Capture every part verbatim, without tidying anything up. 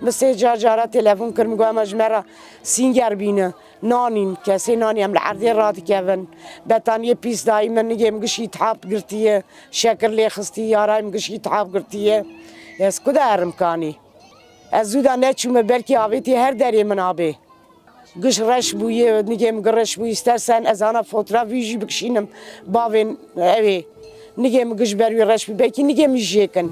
Min sê car cara telefon kir, min got, "Ema ji me re sînger bîne, nanîn, kesê nanî, em li erdê radikevin. Betaniyê pîs dayî min, nigê min giş îtihab girtiye, şekir lê xistî, yarayê min giş îtihab girtiye. Ez ku de erim kanî? Ez zû de neçûme, belkî avêtî her derê min abê." Giş reş bûye, nigê min giş reş bû, îstersen ez ana fotoğraf wî jî bikişînim bavên ewê. Nigê min giş ber wî reş bû, belkî nigê min jêkin.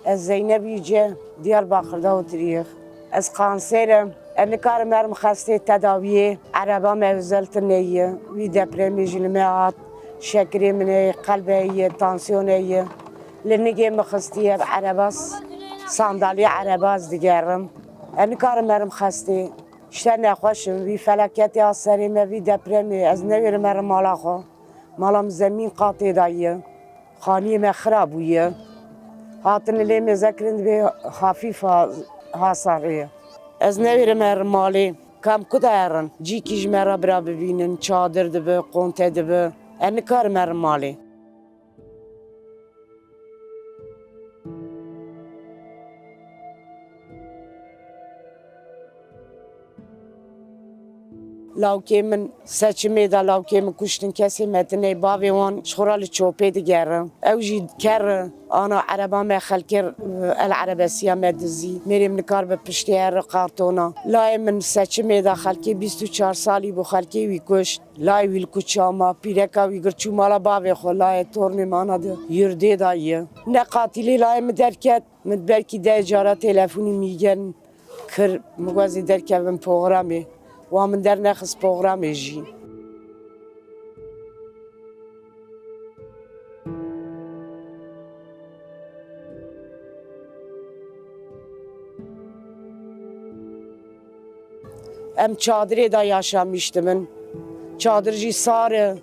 Ez Zeynep Yüce, Diyarbakır'da oturuyor. Ez kanser im. Ez nikarim erim xestê tedawiyê. Ereba me özel tune ye. Wî depremê jî li me hat. Şekirê min heye, qelbê ye, tansiyonê ye. Li nigê min xistiye, bi ereba s-, sandalye ereba ez digerim. Ez nikarim erim xestê. Îşte nexweş im. Vî felaketê a serê me, vî depremê. Ez newêrim erim mala xwe. Mala min zemîn qatê de ye. Xaniyê me xira bûye. Hatin lê mêze kirin dibê hafîf ha-, hasarê ye. Ez newêrim erim malê. Kam ku de erin? Cîkî ji me re bira bibînin, çadir dibe, qonte dibe. Ez nikarim erim malê. Lawkê min seçimê de lawkê min kuştin, kesê me tune, bavê wan ji xwe re li çopê digere. Ew jî ker e, ana ereba me xelkê, el erebesiya me dizî. Mêrê min nikaribe piştê here kartona. Layê min seçimê de xelkê bîst û çar salî bû, xelkê wî kuşt. Layê wî li kuça ma, pîreka wî girt çû mala bavê xwe, layê tornê min ana di yurdê de ye. Ne qatilê layê min derket, min belkî deh cara telefonî mîgen kir, min got ez ê derkevim programê. Wan min dernexist programê jî. Em çadirê de yaşamiştimin. Çadir jî sar e.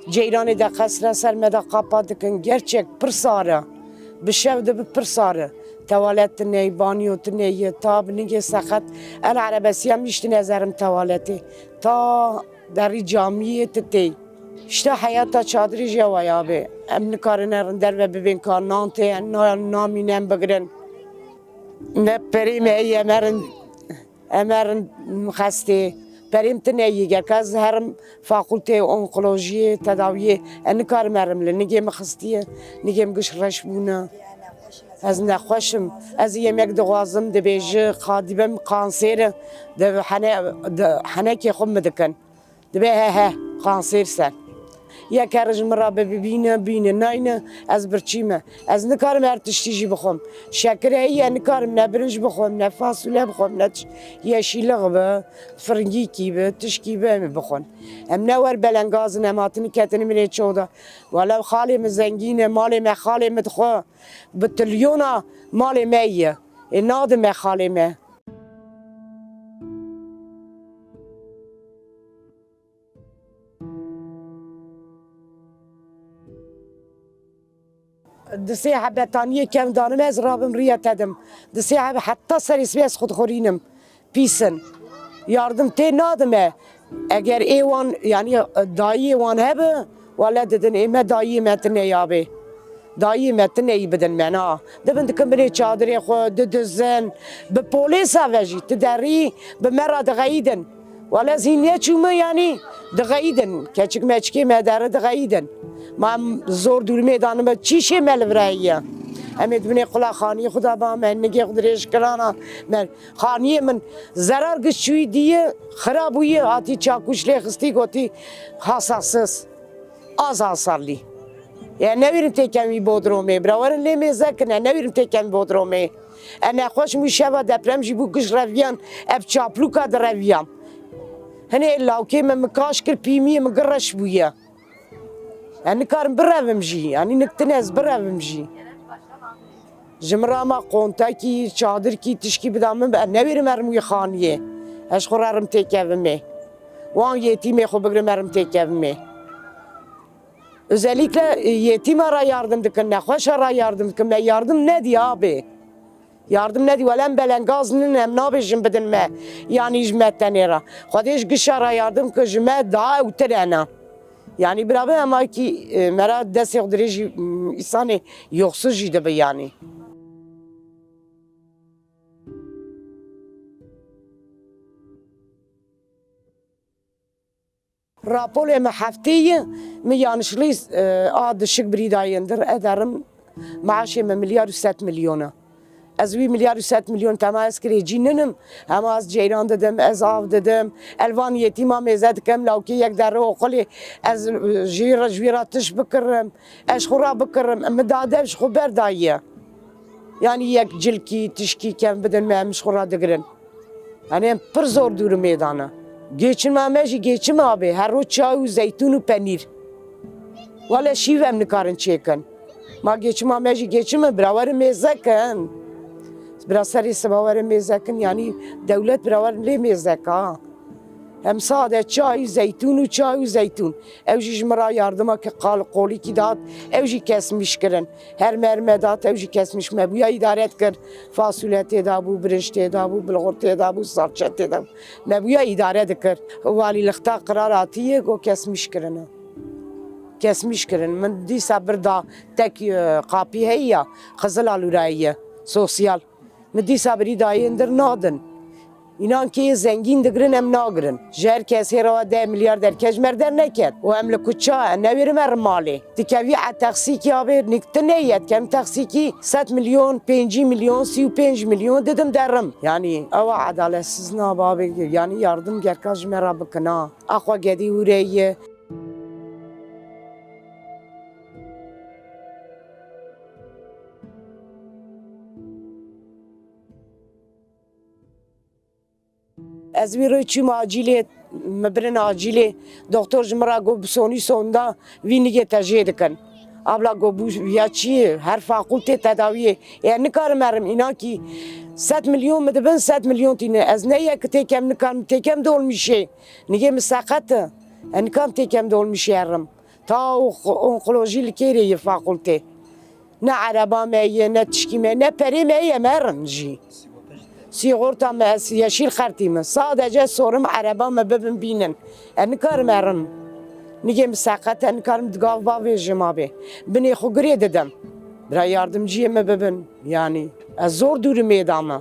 Ceyranê de qesra ser me de qapa dikin. Gerçek pir sar e. Bi şev dibi pir sar e. Tewalet tune ye, banyo tune ye. Ta bi nigê seqet el erebesiya miştin ez erim tewaletê. Ta derî camiyê tu tê. Îşte heyata çadirê jî ewa ya be. Em nikarin erin derve bibên ka nan tê, na-, namîne em bigirin. Ne perê me heye em erin. Em herin xestê. Perê min tune yî, gerka ez herim fakulteyê onkolojiyê, tedawiyê, ez nikarim herim li nigê min xistiye, nigê min giş reş bûne. Ez nexweş im. Ez yemek dixwazim, dibêje, ka dibim kanser e, di hene-, di henekê xwe min dikin. Dibe he he, kanser sen. Yek here ji min re bi bibîne, bîne, nayne, ez birçî me. Ez nikarim her tiştî jî bixwim. Şekir heye, nikarim ne birinc bixwim, ne fasûle bixwim, ne ç-, yeşîlix bi, firingîkî bi, tişkî bi, em ê bixwin. Em ne wer belengaz in, em hatine ketine binê ço de. Wele xalê min zengîn e, malê me xalê min dixwe. Bi tilyona malê me ye. Ê nadime xalê me. Di sê heb betaniyê kevn danim ez rabim riya te dim. Di sê heb heta serê sibê ez xwe dixurînim. Pîs in. Yardim tê nadime. Eger ê wan, yanî dayiyê wan hebe, wele didin ê me dayiyê me tine ya bê. Dayiyê me tine yî bidin me, na. Dibin dikin binê çadirê xwe, didizin. Bi polêsa ve jî, tu derî bi me re dixeyidin. Wele ez hîn neçûme, yanî dixeyidin. Keçik meçikê me deri dixeyidin. Ma em zor dûrmê danime, çîşê me li vir heye. Em ê di binê qula xaniyê xwe de ba me, nigê xwe dirêj kirana me. Xaniyê min zerar giş çûyî diye, xira bûye, hatî çakûş lê xistî, gotî hasarsiz. Az hasarlî. Ya newêrin têken wî bodromê. Bira werin lê mêze kin, e newêrin têken wî bodromê. E nexweş bû, şeva deprem jî bû, giş reviyan, ev çaplûka direviyam. Hinê lawkê min, min kaş kir, pîmiyê min gireş bûye. Ez nikarim birevim jî, yanî nik tune ez birevim jî. Ji min re ama kontekî, çadirkî, tişkî bida min, ez newêrim erim wî xaniyê. Ez ji xwe re erim têkevimê. Wan yetîmê xwe bigirim erim têkevimê. Özellikle, e, yetîma ra yardim dikin, nexweşa ra yardim dikin. Me yardim nedî abê. Yardim nedî, wele em belengaz nin, em nabêjin bidin me. Yanî ji me tenê ra. Xwedê ji gişa ra yardim ki ji me daha ewtir hene. Yanî bira be, hema kî, e, me ra destê xwe dirêjî, m, îsanê yoxsuz jî dibe yanî. Raporê me heftê ye, min yanlışlî, e, a dişik birî dayê ndir, ez derim maaşê me milyar û sed milyon e. Ez wî milyar û sed milyon tema ez kirêcî ninim, hema ez ceyran didim, ez av didim, elvan yetîma mêze dikim, lawkê yek derre oxulê, ez, e, jî re, ji wî re tişt bikirim, ez ji xwe re bikirim, min da dev ji xwe berdaye. Yanî yek cilkî, tişkî kem bidin me, em ji xwe re digirin. Yanî em pir zor dûrimê dane. Geçima me jî geçima abê, her roj çay û zeytûn û penîr. Wele şîv em nikarin çêkin. Ma geçima me jî geçim e, bira werin mêze kin. Bira serê siba werin mêze kin, yanî dewlet bira werin lê mêze ka. Em sade çay, zeytûn û çay û zeytûn. Ew jî ji min re yardima ke qal-, qolîkî dat, ew jî kesmîş kirin. Her me, her me dat, ew jî kesmîş me bûya îdare dikir. Fasûle tê de bû, birinc tê de bû, bilxur tê de bû, salçe tê de bû. Me bûya îdare dikir. Walîlixta qirar hatiye, got kesmîş kirine. Kesmîş kirin. Min dîsa bir da tek, e, qapî heye ya, Xizil Alûrayî ye, sosyal. Min dîsa birî dayê ndir nadin. Înan kê zengîn digirin, em nagirin. Ji her kesê re wa deh milyar derkej mer derneket. Û em li kuça, em newêrim erim malê. Dikevî e texsîkî abê, nik tu neyet kem texsîkî sed milyon, pêncî milyon, sî û pênc milyon didim derim. Yanî ewa edaletsiz nabe abê, yanî yardim gerka ji me re bikina. Axwe gedî wire ye. Ez wî rê çûm acîlê, min birin acîlê. Doktor ji min re got, bi sonî sonda vî nigê te jê dikin. Abla got, bû ya çi ye? Her fakultê tedawiyê. Ê, nikarim erim, înan kî sed milyon min dibin, sed milyon tîne. Ez ne yek têkem nikarim, têkem dolmîşê. Nigê min seqet e. Ez nikarim têkem dolmîşê erim. Ta o-, onkolojî li kêrê ye fakultê. Ne ereba me ye, ne tişkî me, ne perê me ye, me rin jî. Sîgorta me, ez yeşîl xertî min. Sadece sorim ereba me bibin bînin. Ez nikarim erim. Nigê min seqet e, nikarim di gav bavêjim abê. Binê xwe girê didim. Bira yardimciyê me bibin. Yanî ez zor dûrimê da me.